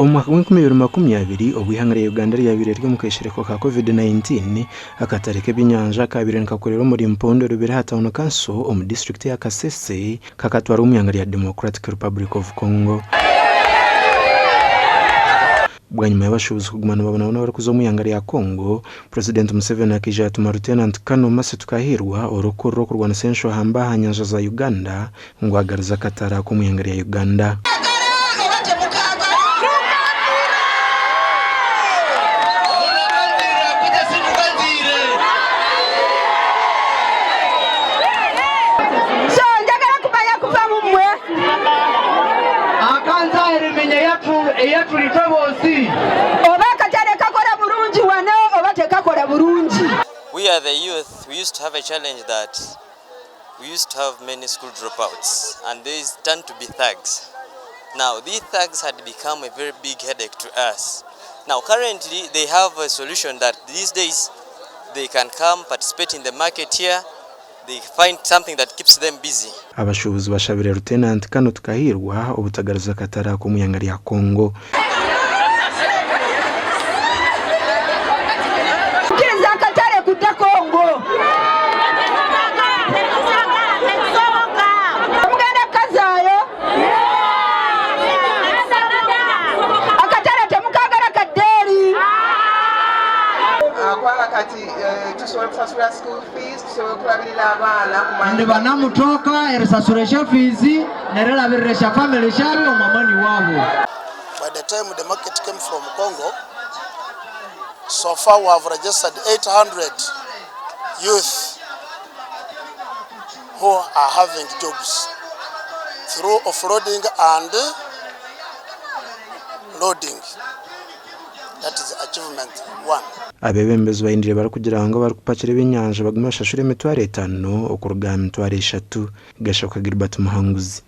Omu mwaka gw'enkumi ibiri 20 obu eihanga rya Uganda ryabaire riri omu keeshereko ka Covid-19, akatare k'ebyenyanja akaabaire nikakorera omuri Mpondo Rubiri aha tauni kanso omu disiturikiti eya Kasese kakatwarwa omu ihanga rya Democratic Republic of Congo. Bwanyima y'abashuubuzi kuguma nibabonabona barikuza omu ihanga rya Congo, Purezidenti Museveni akaija yatuma Lieutenant Colonel Mercy Tukahirwa orikukurira okurwanisa enshohamba aha nyanja za Uganda ngu agaruze akatare ako omu ihanga rya Uganda. We are the youth, we used to have a challenge that we used to have many school dropouts and these turned to be thugs. Now these thugs had become a very big headache to us. Now currently they have a solution that these days they can come participate in the market here, they find something that keeps them busy. Abashuubuzi bashabire Lieutenant Colonel Tukahirwa obutagaruza akatare ako omu ihanga rya Congo. Kukiriza akatare kuta Congo. Temugenda kukazaayo. Akatare temukagara kadde eri. Kubanga kati tusobola kusasula school fees, tusobola okulabirira abaana ku Ndi banamutoka erisasura esya fiizi nerilabirira esya family syabu omwamani wabu. By the time the market came from Congo, so far we have registered 800 youth who are having jobs through offloading and loading. That is achievement one. Abeebembezi bahindire barikugira ngu abarikupakira ebyenyanja bagume bashashure emitwaro etaano okuruga aha mitwaro eshatu. Gashoka Gilbert Muhanguzi.